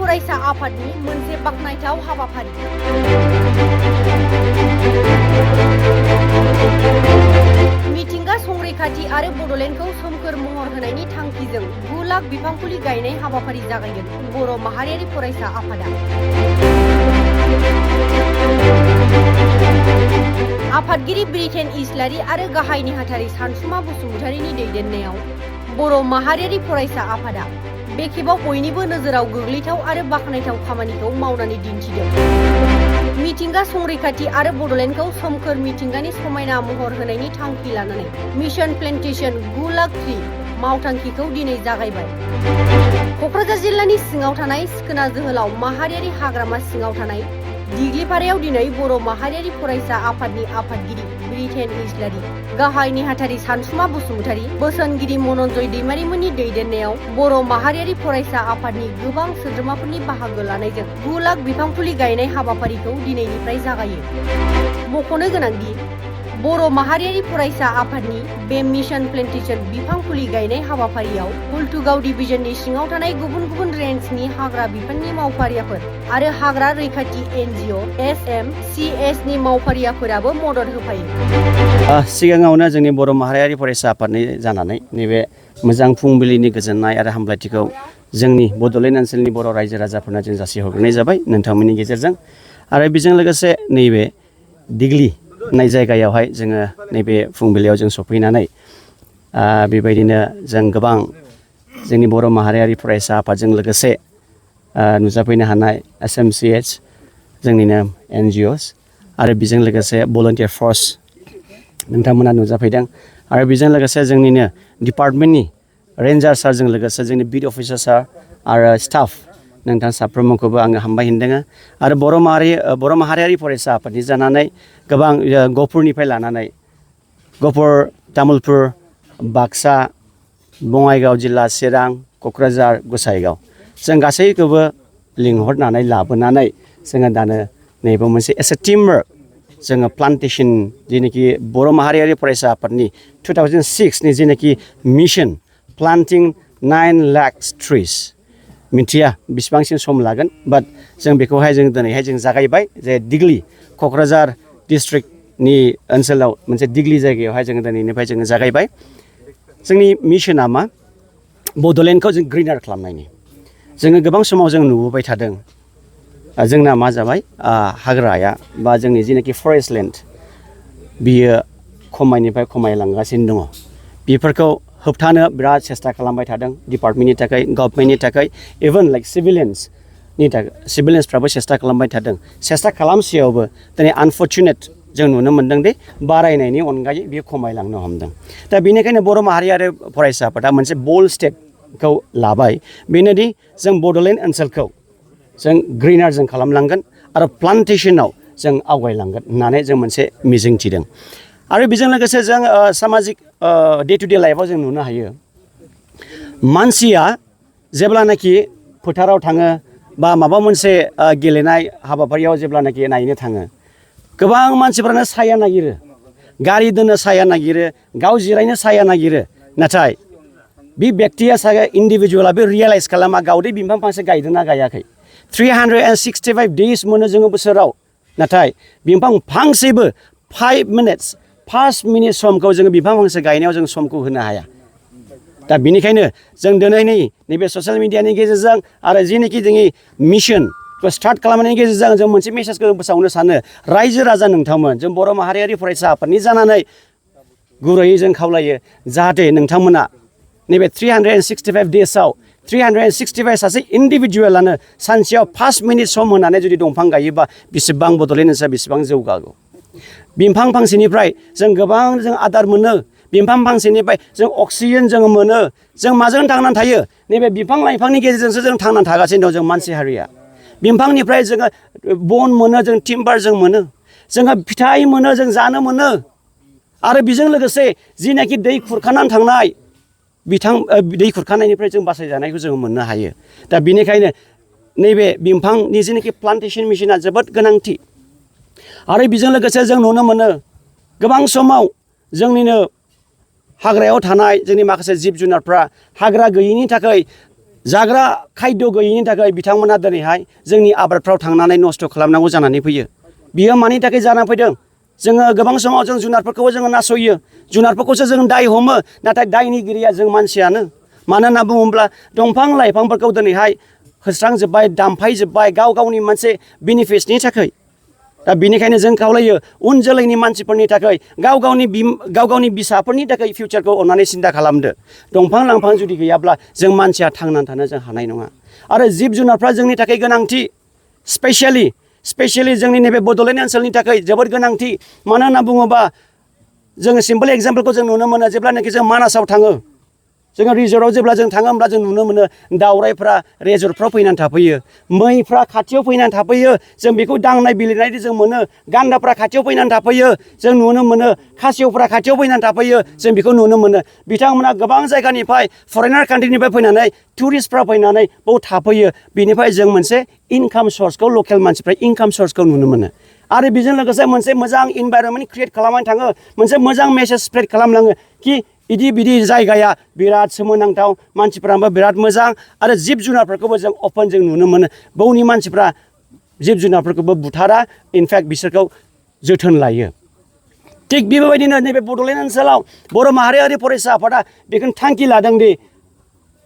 फरायसा आफादनि मोनसे बाखनायथाव हाबाफारि। मिथिंगा संरैखाथि आरो बड'लेण्डखौ सोमखोर महर होनायनि थांखिजों 9 लाख बिफां फुलि गायनाय हाबाफारि जागायदों बर' माहारियारि फरायसा आफादा। आफादगिरि ब्रिटेन इस्लारि आरो गाहाय नेहाथारि सानसुमा बसुमतारिनि दैदेननायाव बर' माहारियारि फरायसा आफादा बे खेबाव बयनिबो नोजोराव गोग्लैथाव आरो बाखनायथाव खामानिखौ मावनानै दिन्थिदों। मिथिंगा संरैखाथि आरो बड'लेण्डखौ सोमखोर मिथिंगानि समायना महर होनायनि थांखि लानानै मिशन प्लेन्टेशन 9 लाख ट्रि मावथांखिखौ दिनै जागायबाय। क'क्राझार जिल्लानि सिङाव थानाय सिखोना जोहोलाव माहारियारि हाग्रामा सिङाव थानाय दिग्लिपारायाव दिनै बर' माहारियारि फरायसा आफादनि आफादगिरि ब्रिटेन इस्लारि, गाहाय नेहाथारि सानसुमा बसुमतारि, बोसोनगिरि मनन्जय दैमारिमोननि दैदेननायाव बर' माहारियारि फरायसा आफादनि गोबां सोद्रोमाफोरनि बाहागो लानायजों 9 लाख बिफां फुलि गायनाय हाबाफारिखौ दिनैनिफ्राय जागायो। मख'नो गोनांदि बर' माहारियारि फरायसा आफादनि बे मिशन प्लेन्टेशन बिफां फुलि गायनाय हाबाफारियाव हुलथुगाव डिभिजननि सिङाव थानाय गुबुन गुबुन रेन्जनि हाग्रा बिफाननि मावफारियाफोर आरो हाग्रा रैखाथि NGO SMCSनि मावफारियाफोराबो मदद होफायो। सिगाङावनो जोंनि बर' माहारियारि फरायसा आफादनि जानानै नैबे मोजां फुंबिलिनि गोजोननाय आरो हामलायथिखौ जोंनि बड'लेण्ड ओनसोलनि बर' रायजो राजाफोरनो जों जासिहरग्रोनाय जाबाय नोंथांमोननि गेजेरजों। आरो बेजों लोगोसे नैबे दिग्लि होननाय जायगायावहाय जोङो नैबे फुंबिलियाव जों सफैनानै बेबायदिनो जों गोबां जोंनि बर' माहारियारि फरायसा आफादजों लोगोसे नुजाफैनो हानाय SMCS जोंनिनो NGOs आरो बेजों लोगोसे भलन्टियार फर्स नोंथांमोना नुजाफैदों। आरो बेजों लोगोसे जोंनिनो डिपार्टमेन्टनि रेन्जार सारजों लोगोसे जोंनि बिट अफिसार सार आरो स्टाफ नोंथां साफ्रोमखौबो आङो हामबाय होनदों। आरो बर' माहारियारि फरायसा आफादनि जानानै गोबां गहपुरनिफ्राय लानानै गहपुर, तामुलपुर, बाक्सा, बङाइगाव जिल्ला, चिरां, क'क्राझार, गसाइगाव जों गासैखौबो लिंहरनानै लाबोनानै जोङो दानो नैबे मोनसे एस ए टिम वर्क जोङो प्लान्टेसन जेनाखि बर' माहारियारि फरायसा आफादनि 2006नि जेनाखि मिशन प्लान्टिं 9 लाख ट्रिस मिथिया बेसेबांसिम सम लागोन, बाट जों बेखौहाय जों दिनैहाय जों जागायबाय जे दिग्लि क'क्राझार डिस्ट्रिक्टनि ओनसोलाव मोनसे दिग्लि जायगायावहाय जोङो दिनैनिफ्राय जोङो जागायबाय। जोंनि मिशना मा? बड'लेण्डखौ जों ग्रिनार खालामनायनि। जोङो गोबां समाव जों नुबोबाय थादों जोंना मा जाबाय हाग्राया बा जोंनि जेनाखि फरेस्ट लेन्ड बियो खमायनिफ्राय खमायलांगासिनो दङ। बेफोरखौ होबथानो बिराद सेस्था खालामबाय थादों डिपार्टमेन्टनि थाखाय, गभर्नमेन्टनि थाखाय, इभेन लाइक सिभिलियन्सफ्राबो सेस्था खालामबाय थादों। सेस्था खालामसेयावबो दिनै आनफर्चुनेट जों नुनो मोन्दों दि बारायनायनि अनगायै बेयो खमायलांनो हमदों। दा बेनिखायनो बर' माहारियारि फरायसा आफादा मोनसे बोल्ड स्टेपखौ लाबाय, बेनोदि जों बड'लेण्ड ओनसोलखौ जों ग्रिनार जों खालामलांगोन आरो प्लान्टेसनाव जों आवगायलांगोन होननानै जों मोनसे मिजिं थिदों। आरो बेजों लोगोसे जों सामाजिक डे टु डे लाइफआव जों नुनो हायो मानसिया जेब्लानाखि फोथाराव थाङो बा माबा मोनसे गेलेनाय हाबाफारियाव जेब्लानाखि नायनो थाङो, गोबां मानसिफ्रानो साया नागिरो, गारि दोननो साया नागिरो, गाव जिरायनो साया नागिरो। नाथाय बे बेक्तिया साया इन्डिभिजुवेला बे रियेलाइज खालामा गावदे बिफां फांसे गायदोंना गायाखै। 365 डेज मोनो जोङो बोसोराव, नाथाय बिफां फांसेबो 5 मिनिट समखौ जोङो बिफां फांसे गायनायाव जों समखौ होनो हाया। दा बेनिखायनो जों दिनैनि नैबे ससियेल मिडियानि गेजेरजों आरो जेनाखि जोंनि मिशनखौ स्टार्ट खालामनायनि गेजेरजों जों मोनसे मेसेजखौ फोसावनो सानो, रायजो राजा नोंथांमोन जों बर' माहारियारि फरायसा आफादनि जानानै गुरैयै जों खावलायो जाहाथे नोंथांमोना नैबे 365 डेजआव 365 सासे इन्डिभिजुवेलानो सानसेयाव 5 मिनिट सम होनानै जुदि दंफां गायोबा बेसेबां बड'लेण्ड ओनसोला बेसेबां जौगागौ। बिफां फांसेनिफ्राय जों गोबां जों आदार मोनो, बिफां फांसेनिफ्राय जों अक्सिजेन जों मोनो। जों माजों थांनानै थायो? नैबे बिफां लाइफांनि गेजेरजोंसो जों थांनानै थागासिनो दं जों मानसि हारिया। बिफांनिफ्राय जोङो बन मोनो, जों टिम्बार जों मोनो, जोङो फिथाइ मोनो, जों जानो मोनो। आरो बेजों लोगोसे जिनाखि दै खुरखानानै थांनाय दै खुरखानायनिफ्राय जों बासायजानायखौ जों मोननो हायो। दा बेनिखायनो नैबे बिफांनि जेनाखि प्लान्टेसन मिशना जोबोद गोनांथि। आरो बेजों लोगोसे जों नुनो मोनो गोबां समाव जोंनिनो हाग्रायाव थानाय जोंनि माखासे जिब जुनारफ्रा हाग्रा गैयैनि थाखाय जाग्रा खायद गैयिनि थाखाय बिथांमोना दिनैहाय जोंनि आबादफ्राव थांनानै नस्थ' खालामनांगौ जानानै फैयो बियो मानि थाखाय जानानै फैदों जोङो गोबां समाव जों जुनारफोरखौबो जोङो नासयो जुनारफोरखौसो जों दाय हमो नाथाय दायनिगिरिया जों मानसियानो मानो होनना बुङोब्ला दंफां लाइफांफोरखौ दिनैहाय होस्रांजोब्बाय दामफायजोब्बाय गाव गावनि मोनसे बेनिफिट्सनि थाखाय दा बेनिखायनो जों खावलायो उन जोलैनि मानसिफोरनि थाखाय गाव गावनि फिसाफोरनि थाखाय फिउचारखौ अननानै सिन्था खालामदो दंफां लाइफां जुदि गैयाब्ला जों मानसिया थांनानै थानो जों हानाय नङा आरो जिब जुनारफ्रा जोंनि थाखाय गोनांथि स्पेसियेलि जोंनि नैबे बड'लेण्ड ओनसोलनि थाखाय जोबोद गोनांथि मानो होनना बुङोबा जोङो सिम्पोल एग्जाम्पलखौ जों नुनो मोनो जेब्लानाखि जों मानासाव थाङो जोङो रिजर्टआव जेब्ला जों थाङो होमब्ला जों नुनो मोनो दावरायफ्रा रिजर्टफ्राव फैनानै थाफैयो मैफ्रा खाथियाव फैनानै थाफैयो जों बेखौ दांनाय बिलिरनाय जों मोनो गान्दाफ्रा खाथियाव फैनानै थाफैयो जों नुनो मोनो खासेवफ्रा खाथियाव फैनानै थाफैयो जों बेखौ नुनो मोनो बिथांमोना गोबां जायगानिफ्राय फरेनार कान्ट्रिनिफ्राय फैनानै टुरिस्टफ्रा फैनानै बाव थाफैयो बेनिफ्राय जों मोनसे इनकाम सर्सखौ लकेल मानसिफ्रा इनकाम सर्सखौ नुनो मोनो आरो बेजों लोगोसे मोनसे मोजां इनभाइरनमेन्ट क्रिएट खालामनानै थाङो मोनसे मोजां मेसेज स्प्रेड खालामलाङो कि बिदि जायगाया बिराद सोमोनांथाव मानसिफ्राबो बिराद मोजां आरो जिब जुनारफोरखौबो जों अपेन जों नुनो मोनो बावनि मानसिफ्रा जिब जुनारफोरखौबो बुथारा इनफेक्ट बिसोरखौ जोथोन लायो थिग बेबायदिनो नैबे बड'लेण्ड ओनसोलाव बर' माहारियारि फरायसा आफादा बेखौनो थांखि लादों दि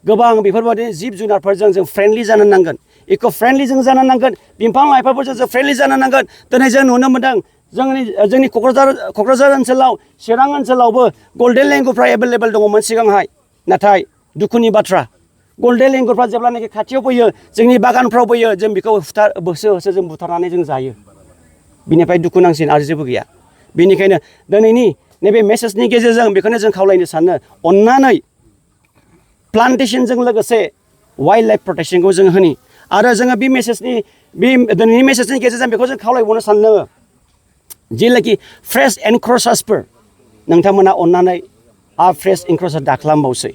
गोबां बेफोरबायदि जिब जुनारफोरजों जों फ्रेन्डलि जानो नांगोन इक' फ्रेन्डलि जों जानो नांगोन बिफां लाइफांफोरजों जों फ्रेन्डलि जानो नांगोन दिनै जों नुनो मोनदों जोंनि क'क्राझार ओनसोलाव चिरां ओनसोलावबो गल्डेन लेंगुरफ्रा एभेलेबेल दङमोन सिगांहाय नाथाय दुखुनि बाथ्रा गल्डेन लेंगुरफ्रा जेब्लानाखि खाथियाव फैयो जोंनि बागानफ्राव फैयो जों बेखौ होसो जों बुथारनानै जों जायो बिनिफ्राय दुखु नांसिन आरो जेबो गैया बेनिखायनो दिनैनि नैबे मेसेजनि गेजेरजों बेखौनो जों खावलायनो सानो अननानै प्लान्टेसनजों लोगोसे वाइल्ड लाइफ प्रटेक्शनखौ जों होनि आरो जोङो बे दिनैनि मेसेजनि गेजेरजों बेखौ जों खावलायबावनो सानो जेनाखि फ्रेश एनक्रचार्सफोर नोंथांमोना अननानै फ्रेश एनक्रचार दाखालामबावसै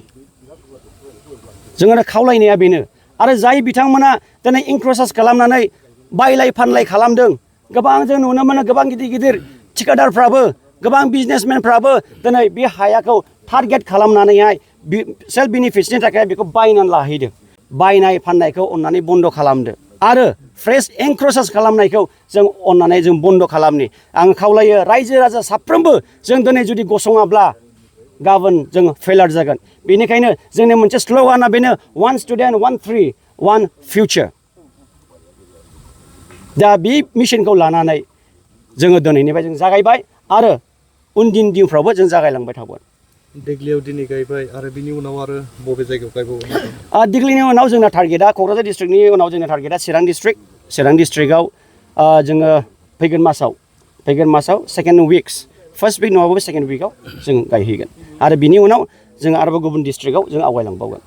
जोङो खावलायनाया बेनो आरो जाय बिथांमोना दिनै एनक्रचार्स खालामनानै बायलाय फानलाय खालामदों गोबां जों नुनो मोनो गोबां गिदिर थिकादारफ्राबो गोबां बिजनेसमेनफ्राबो दिनै बे हायाखौ टारगेट खालामनानैहाय सेल्फ बेनिफिट्सनि थाखाय बेखौ बायनानै लाहैदों बायनाय फाननायखौ अननानै बन्द' खालामदो आरो फ्रेश एनक्रचार्स खालामनायखौ जों अननानै जों बन्द' खालामनि आं खावलायो रायजो राजा साफ्रोमबो जों दिनै जुदि गसङाब्ला गाबोन जों फेलार जागोन बेनिखायनो जोंनि मोनसे स्ल'गाना बेनो वान स्टुडेन्ट वान ट्रि वान फिउचार दा बे मिशनखौ लानानै जोङो दिनैनिफ्राय जों जागायबाय आरो उनदिन दिनफ्रावबो जों जागायलांबाय थागोन देग्लायाव दिनै गायबाय आरो बिनि उनाव आरो बबे जायगायाव गायबावगोन देग्लायनि उनाव जोंना टारगेटआ क'क्राझार डिस्ट्रिक्टनि उनाव जोंना टारगेटआ चिरां डिस्ट्रिक्टआव जोङो फैगोन मासाव सेकेन्ड उइक्स फार्स्ट उइक नङाबाबो सेकेन्ड उइकआव जों गायहैगोन आरो बिनि उनाव जों आरोबाव गुबुन डिस्ट्रिक्टआव जों आवगायलांबावगोन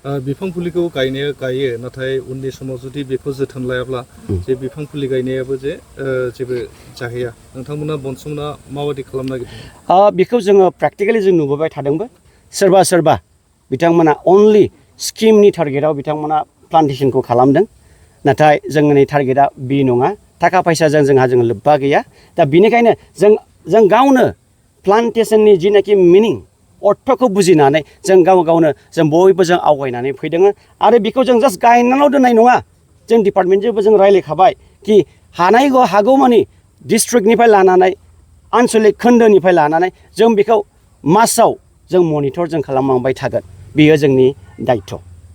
बिफां फुलिखौ गायो नाथाय उननि समाव जुदि बेखौ जोथोन लायाब्ला जे बिफां फुलि गायनायाबो जे जेबो जाहैया नोंथांमोना बनसुंना माबायदि खालामनो नागिरदों बेखौ जोङो प्रेक्टिकेलि जों नुबोबाय थादोंबो सोरबा बिथांमोना अनलि स्किमनि टारगेटआव बिथांमोना प्लान्टेसनखौ खालामदों नाथाय जोंनि टारगेटआ बे नङा थाखा फैसाजों जोंहा लोब्बा गैया दा बेनिखायनो जों गावनो प्लान्टेसननि जिनाखि मिनिं अर्थखौ बुजिनानै जों गावनो जों बयबो जों आवगायनानै फैदों आरो बेखौ जों जास्ट गायनानैल' दोननाय नङा जों डिपार्टमेन्टजोंबो जों रायज्लायखाबाय कि हागौमानि डिस्ट्रिक्टनिफ्राय लानानै आनसलिक खोन्दोनिफ्राय लानानै जों बेखौ मासाव जों मनिटर जों खालामलांबाय थागोन बेयो जोंनि दायित्व'